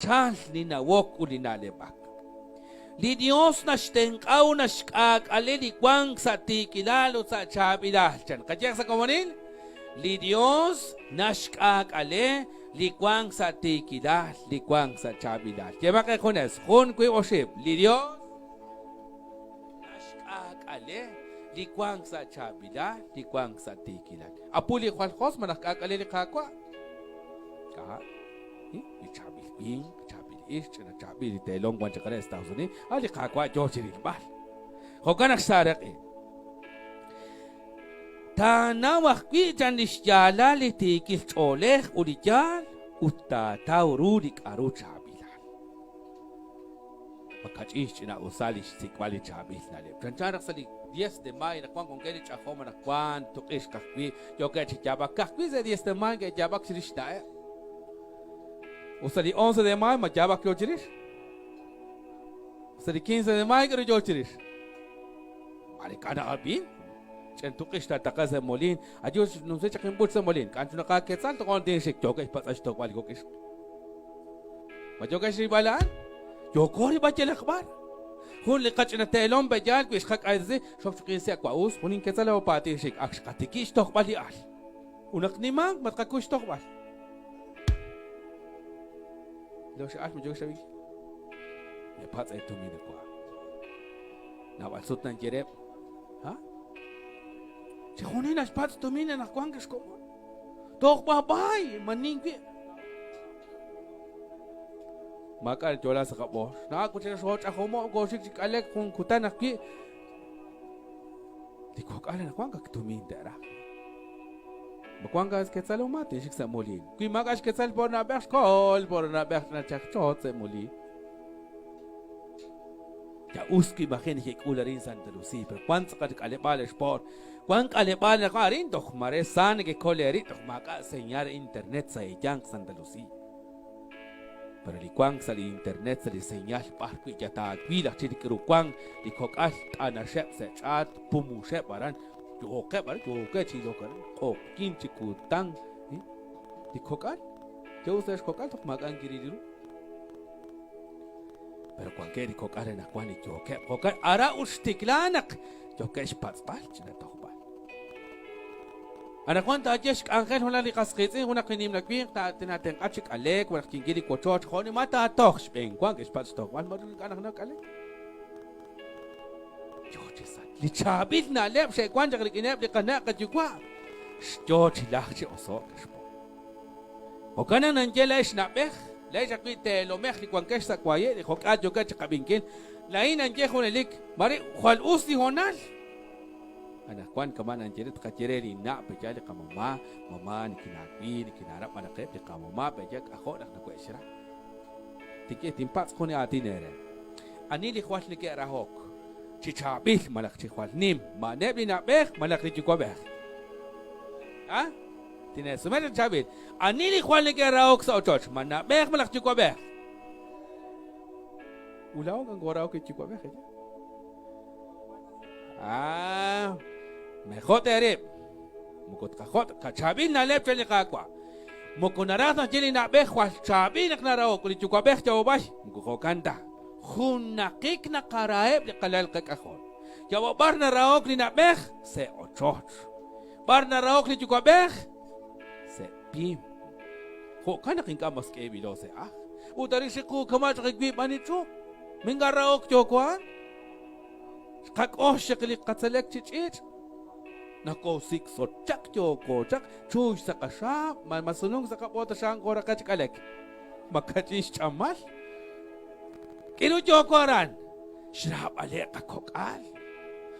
Nachal li nawok ut li na'leb'ak. Li Yos naxtenq'a ut naxk'aak'ale li wank sa' tiikilal ut sa' chaab'ilal. Chan qayehaq sa' komonil, li Yos naxk'aak'ale li wank sa' tiikilal, li wank sa' chaab'ilal. Yeemaq eejunes, jun, wiib', oxib'. Li Yos naxk'aak'ale li wank sa' chaab'ilal, li wank sa' tiikilal. Apu li jwal jos malaj k'aak'ale li Qaawa'? K'a'? Li chaab'il winq, chaab'il ixq, ch'ina chaab'il li teelom wan chaq re Estados Unidos, a' li Qaawa' yoo chirilb'al. Jo'kan naq xsareq'i. Taanaw ajwi' chan li xyaalal li tiikil ch'oolej ut li yaal, ut taataw ru li k'a'ru chaab'ilal. Ma kach'in xch'ina'usal li xsik'b'al li chaab'il na'leb'. Chanchan raj sa' li 10 de mayo naq wank wankeb' li ch'ajom anaqwan tuq'ixq ajwi' yookeb' chi yaab'ak. Ka'ajwi' sa' 10 de mayo ke'yaab'ak chirix xna'eb'. Ut sa' li 11 de mayo ma yaab'ak yoo chirix? Sa' li 15 de mayo k'aru yoo chirix? Mare k'a' naqab'i? Ch'en tuq'ix taataqa sa' molin. Ayu numsi chaq inb'uch sa' molin. K'an chunaqa ketzal toq'on tinxik. Yookeb' xpatz'b'al xtojb'al li kok' ixq. Ma yookex rilb'al a'an? Yooko rilb'al yalaq b'ar. Jun li qach'ina teelom pe'yaal wi xqak'aytesi, xok chiqin si' wa us, jun inketzal awa paatin xik, ak xqatiki' xtojb'al li al. Ut naq nimanq ma tqakuy xtojb'al. Lo xa'al ma yookex rab'inkil? Meepatz' eetumin awa. Naab'al sut nanye reheb', ha? Chixjunil naxpatz' tumin anaqwan xkomon. Toj b'ab'ay, ma ninwi'. Maak'a' yo'la sa' qab'ox. Na'ak ut xooch'ajomo' kooxik chi k'alek jun kutan ajwi'. Li kok'al anaqwan ak tumin te'raj. Ma wank xketzal o ma tinxik sa' molin. Wi maak'a' xketzal por nab'ej xkool, por nab'ej ch'ina chajchot sa' molin. Ya us wi maji' neke'k'ul arin Santa Lucía, pero wank tz'aqal k'aleb'aal ex po'r. Wank k'aleb'aal naq arin toj mare sa nekekol eerib' toj maak'a' señal internet sa' eeyanq Santa Lucía. Pero li wank sa' li internet sa' li señal b'ar wi' ya taawil aj chik li k'aru wank li kok'al t'anaxeb' sa' ch'aat pumuxeb' aran yooqeb' aran yookeb' chi ilok aran q'oqyink chi kutan li kok'al ya us ex kok'al toj maak'a' nkiril ru. Pero wankeb' li kok'al anaqwan li yookeb' jo'kan ara ut xtikla naq yookeb' xpatz'b'al ch'ina tojb'al. Anaqwan taaye xk'anjel junaq li qas qiitz'in, junaq li nimla winq tinatenq'a chi k'alek malaj kinkil li wochoch, jo' nimal taatoj xb'een wa ke'xpatz' xtojb'al ma ink'a' naq nak'alek. Yoo chi sachk. Li chaab'il na'leb' xe'wank chaq rik'ineb' li qana' qayuwa' xyoo chi lajk chi oso'k xpo'. Jo'kan naq ninye laa'ex na'b'ej, laa'ex ajwi' teelomej li wankex sa' waye' li jo'k'aal yookex chi qab'inkil, laa'in ninye junelik, mare jwal us li hoonal. Anaqwan kama' ninye re, tqaye re linna' pe'yaal li qamama', mama nikinaawil, nikinaarab' malaj eb' li qamama' pe'yaal k'ajo' naq nawe'xra. Tinye, tinpatz' jun li aatin eere. Ani li jwal neke'rahok? Chi chaab'il malaj chi jwal nim, ma a'aneb' li na'b'ej malaj li yuwa'b'ej? A? Tineesume chi chaab'il. Ani li jwal neke'rahok sa' ochoch? Ma na'b'ej malaj yuwa'b'ej? Ulaok ang korahok li yuwa'b'ej, eh? Ah, mejot eerib'. Moko tqajot' qachaab'il na'leb' chan li Qaawa'. Moko naraj naq ye li na'b'ej jwal chaab'il naq narahok li yuwa'b'ej yawob'ay. Moko jo'kan ta. Junnaqik naqaraheb' li qalal qak'ajol. Yawob'ar narahok li na'b'ej sa' ochoch. B'ar narahok li yuwa'b'ej? Sa' pim. Jo'kan naq ink'a' mas k'eeb'ilo sa' aj. Ut arin xiqu kama' chaq wiib' ani ch'ub'. Ma ink'a' rahok yooko a'an? Xqak'ox chaq li qatzelek chi ch'iich'. Nokoosikso chaq yooko chaq chuy sa' qaxaab', ma masununk sa' qab'oot xa'an kooraqa chi k'alek. Ma kach'in xch'amal? K'iru yooko aran? Xraab'aleb' qakok'al,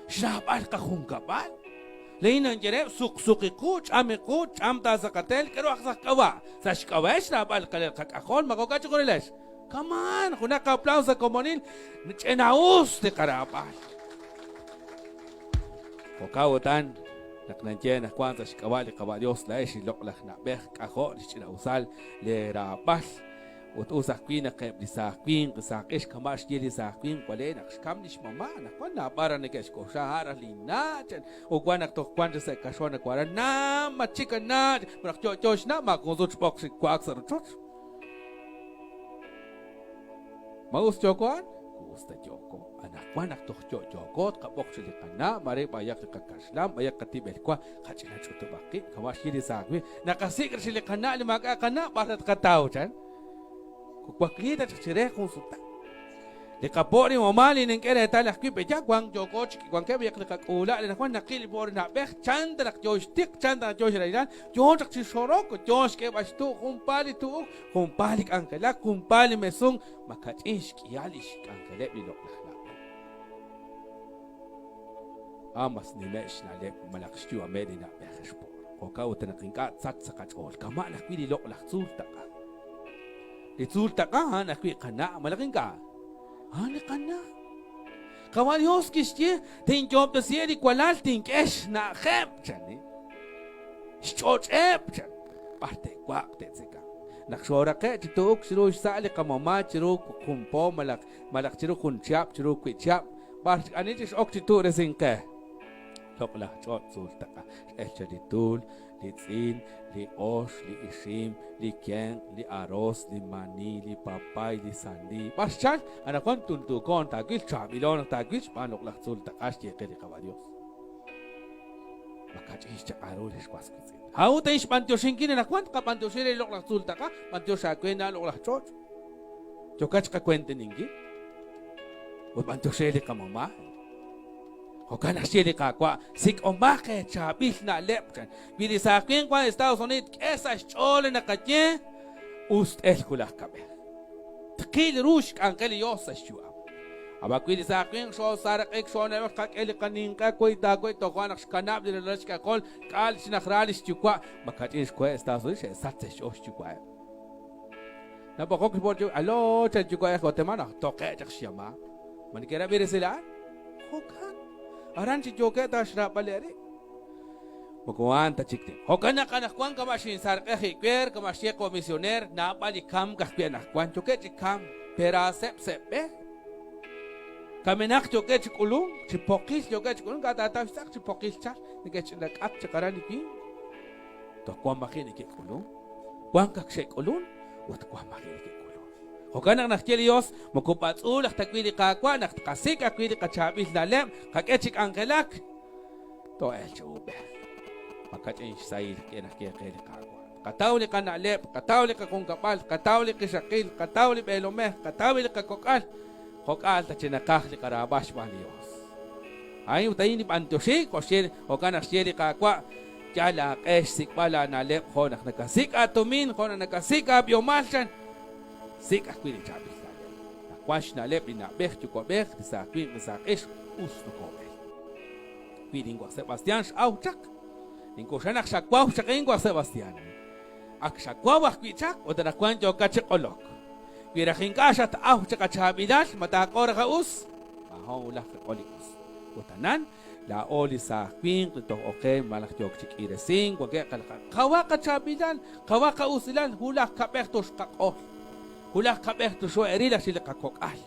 xraab'al qajunkab'al. Laa'in ninye reheb', Suqsuqi qu, ch'am qu, ch'am ta sa' qatel, k'aru aj sa' qk'ab'a'? Sa' xk'ab'a'ex xraab'al qalel qak'ajol, ma jo'kan chiqunilex? Come on, junaq aplauso sa' komonil, ch'ina'us li qaraab'al. Jo'kan utan, naq ninye naq wank sa' xk'ab'a' li Qawa' Dios laa'ex li loq'laj na'b'ej k'ajo' li xch'ina'usal leeraab'al. Ut us ajwi' naq eb' li saaj winq, li saaj ixq kama' xye li saaj winq wale' naq xkam li xmama', naq wan naab'al raj neke'xk'oxla a' raj linna' chan, ut wan naq toj wan chaq sa' kaxon naq waran na' ma chik a na' malaj yo'yo xna' maajun sut xb'oq chi wa'ak sa' rochoch. Ma us yooko a'an? Us ta yooko. Anaqwan naq toj yo'yooko tqab'oq chi li qana', mare b'ayaq li qakaxlan, b'ayaq qatib'elwa, qach'ina ch'utub'aq qib', kama' xye li saaj winq. Naqasik' rix li qana' li maak'a' qana', b'ar tatqataw chan? Wakliik ta chaq chire jun sutaq. Li qapo' li mama li nink'e reetal ajwi' pe'ya wank yooko chi wankeb' yaq li qak'uula' li anaqwan naqil li po' li na'b'ej chan ta naq yo xtiq, chan ta naq yo xrahilal, yo chaq chi xorok, yo xk'eeb'al xtu' jun paal li tu'uk, jun paal li k'anjelak, jun paal li mesunk, ma kach'in xk'ihal li xk'anjeleb' li loq'laj na'b'ej. A mas nime' xna'leb' malaq xyu'ameb' li na'b'ej xpo'. Jo'kan ut naq ink'a' tsach sa' qach'ool, kama' ajwi' li loq'laj tzuul taq'a. Li tzuul taq'a a'an ajwi' qana' malaj ink'a'? A'an li qana'. Qawa' Dios kixye, Tinyoob'tesiheb' li walal, tink'e xna'ajeb', chan. Xch'och'eb', chan. B'ar te'wa'q te'tzekanq. Naq xooraqe' chi tu'uk chiru xsa' li qamama' chiru jun po malaj malaj chiru jun chihab' chiru wi' chihab', b'ar ani chik x'ok chi tu'resink qe? Loq'laj ch'och' tzuul taq'a. X'el chaq li tuul, li tz'in, li ox, li ixim, li kenq', li aros, li mani, li papay, li sandiiy. B'ar xchalk? Anaqwan tuntuuko naq taawil, chaab'ilo naq taawil xb'aan loq'laj tzuul taq'a xye qe li Qawa' Yos. Makach'in xchaq'al ru lix was wiitz'in. A'ut a'in xb'antioxinkil anaqwan tqab'antioxi re li loq'laj tzuul taq'a, b'antiox aawe na loq'laj ch'och'. Yookat xqakuenteninkil. Ut b'antiox re li qamama'. Jo'kan naq xye li Qaawa', Sik'omaq eechaab'il na'leb', chan. Wi li saaj winq wank Estados Unidos tk'e sa' xch'ool li naqaye, us t-elq wulaj kab'ej. Tqil ru xk'anjel li Yos sa' xyu'am. Ab'an wi li saaj winq xoosaaraq'ik, xoona'eb'ak, xqak'e li qaninq'e wi taawe' toja' naq xkanab' li ralal xk'ajol, k'al chi naq ra li xyuwa', ma kach'in xkoheb' Estados Unidos xe'sach sa' xch'ool xyuwa'eb'. Nab'oqok li po'l Aló, chan yuwa'ej Guatemala, toqe' chaq xyama. Ma neke'rab'i resil a'an? Jo'kan. Aran chi yookeb' ta xraab'al eerib'. Moko a'an ta chik. Jo'kan naq anaqwan kama' xinsarq'ej iwer, kama' xye jo' misioneer, naab'al li kamk ajwi' anaqwan yookeb' chi kamk, peraaseb' sa' b'e. Kamenaq yookeb' chi k'ulunk, chi poqil yookeb' chi k'ulunk, ink'a' taataw xtz'aq chi poqil chal, neke'ch'ina k'at chaq aran li winq. Toj wan maji' neke'k'ulunk, wank ak xe'k'ulunk ut wan maji' neke'k'ulunk. Jo'kan naq naxye li Yos, moko b'atz'uul aj ta wi' li Qaawa' naq tqasik' ajwi' li qachaab'il na'leb', qak'e chi k'anjelak, too'elq chi uub'ej. Makach'in xsahil k'e naxye qe li Qaawa'. Tqataw li qana'leb', tqataw li qajunkab'al, tqataw li qixaqil, tqataw li b'eelomej, tqataw li qakok'al, jo'k'aal ta chi naqaj li qaraab'al xb'aan li Yos. A'in ut a'in li b'anyoxink, jo' xye, jo'kan naq xye li Qaawa', Yal aaq'e xsik'b'al aana'leb' jo' naq nakasik' aatumin, jo' naq nakasik' aab'ihomal, chan. Sik' ajwi' li chaab'il na'leb'. Naq wank xna'leb' li na'b'ej yuwa'b'ej, li saaj winq, li saaj ixq, us noko'el. Wi linwaj Sebastián x'aw chaq, nink'oxla naq xawaw chaq inwaj Sebastián. Ak xawaw ajwi' chaq ut anaqwan yookat chi q'olok. Wi raj ink'a' xat-aw chaq achaab'ilal, ma taaq'o raj a us? Maajo'on wulaj qaq'ol li us. Ut anan, Laa'o li saaj winq li toj oqe malaj yook chi k'iiresink, wankeb' qawa qachaab'ilal, qawa qa'usilal, wulaj kab'ej toxqaq'ol, wulaj kab'ej toxoo'eril ajwi' li qakok'al.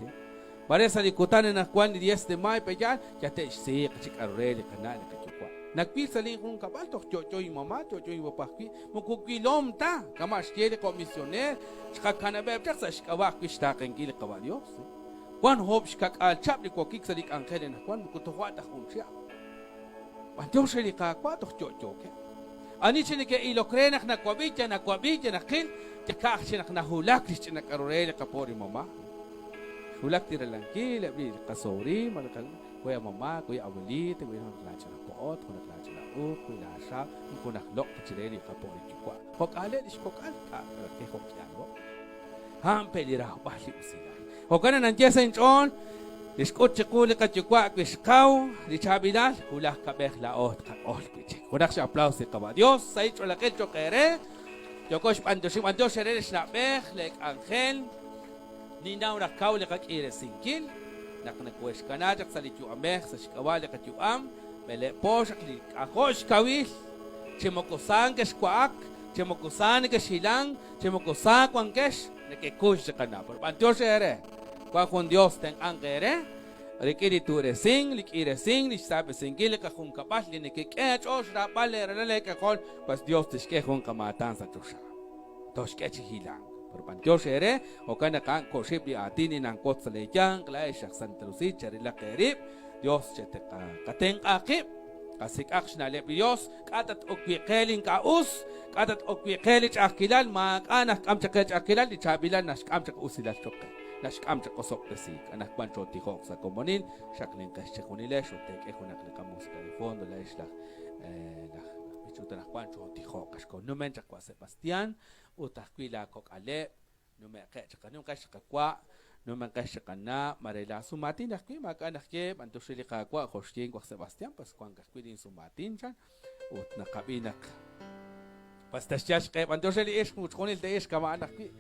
Mare sa' li kutan anaqwan li diez de mayo pe'yaal, yate'xsiiq chi k'aru re li qana' li qayuwa'. Nawil sa' linjunkab'al toj yo'yo inmama', yo'yo inpapa ajwi', moko wilom ta, kama' xye li qo'misioneer, xqakanab'eb' chaq sa' xk'ab'a' ajwi' xtaaqenkil li Qawa' Dios. Wan oob' xka'k'aal chihab' li wokik sa' li k'anjel anaqwan moko toja' ta jun chihab'. B'antiox re li Qaawa' toj yo'yookeb'. Ani chi neke'ilok re naq nawab'i, yal nawab'i, yal naqil, yal ka'aj chi naq nahulak lix ch'ina k'a'ru re li qapo' ri mama'. Xwulak li Ralankil, eb' li qasobriin, malaj li qalal, we amama', we abuelita, we junaq laa ch'ina po'ot, junaq laa ch'ina uq, we laa xaab', moko najloq' ta chi re li qapo' ri yuwa'. Jo'k'aaleb' lix kok'al, k'a' raj jo' k'ihalo'. A'an pe' li rajb'al li usilal. Jo'kan naq nanye sa' inch'ool, li xk'ut chiqu li qaYuwa' wi xqaw li chaab'ilal, wulaj kab'ej laa'o tqaq'ol wi' chik. Junaq x'aplaus li Qawa' Dios, sahil ch'oolejil cho'q eere. Yooko xb'antioxi, b'antiox eere li xna'b'ej, lee k'anjel. Ninnaw naq kaw li qak'iiresinkil, naq nokohexkana chaq sa' li yu'amej sa' xk'ab'a' li qayu'am, b'eleeb' po xaq li k'ajo' xkawil, chi moko sa nekexwa'ak, chi moko sa nekexhilank, Chi moko sa wankex, nekekuy chi qana'. Pero b'antiox eere, wan jun Dios tenq'anq eere rik'in li tu'resink, li k'iiresink, li xsaab'esinkil li qajunkab'al, li nekek'e eech'ool xraab'al leeralal eek'ajol, pas Dios tixk'e jun qamaatan sa' choxa. Toxk'e chi hilank. Pero b'antiox eere, jo'kan naq a'an ko'xib' li aatin li nanwotz sa' lee yanq, laa'ex aj Santa Lucía, cherilaq eerib', Dios cheteqatenq'a qib', qasik'aq xna'leb' li Dios, k'a' tat-ok wi' qe li ink'a' us, k'a' tat-ok wi' qe li ch'a'ajkilal, maak'a' naxk'am chaq qe ch'a'ajkilal, li chaab'ilal naxk'am chaq usilal choq' qe, naxk'am chaq osob'tesiik. Anaqwan chootijoq sa' komonil, xaqlinqex chejunilex ut teek'e junaq li qamusika de fondo, laa'ex laj laj b'ich ut anaqwan chootijoq. Xkonumen chaq wa' Sebastián ut ajwi' laa kok'aleb', nume'qe' chaq nume'qex chaq qawa', nume'qex chaq qana', mare laa sumaatin ajwi' maak'a' naxye, b'antioxi li Qaawa' jo' xye waj Sebastián, pues wank ajwi' lin sumaatin chan, ut naqab'i naq pas taxyal xq'e b'antioxi li ixq ut chixjunil te ixq kama'an ajwi'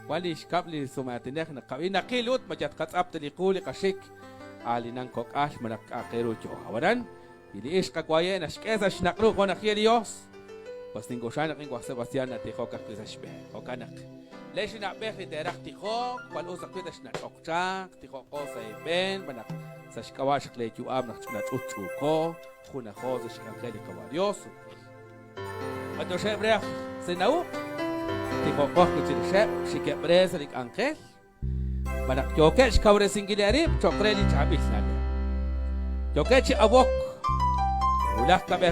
wan li xkab' li sumaatinej naqab'i naqil ut ma yal tqatz'ap ta li qu li qaxik aalinan kok'al malaj k'a'aq re ru yoo. Ab'anan Wi li ixq qawaye' naxk'e sa' xnaq' ru jo' naxye li Yos, pues nink'oxla naq inwaj Sebastián natijok ajwi' sa' xb'een. Jo'kan naq, leex li na'b'ej li teeraj tijok, jwal us ajwi' texnach'oq chaq, tijoqo sa' eeb'een, xb'aan naq sa' xk'ab'a' xaq lee yu'am naq ch'ina ch'utch'uuko, junajo sa' xk'anjel li Qawa' Dios. B'antioxeb' re aj Senaub', tijoqo ajwi' chirixeb', xikeb' re sa' li k'anjel. Xb'aan naq yookeb' xkawresinkil eerib' cho'q re li chaab'il na'leb'. Yookeb' chi awok, wulaj kab'ej.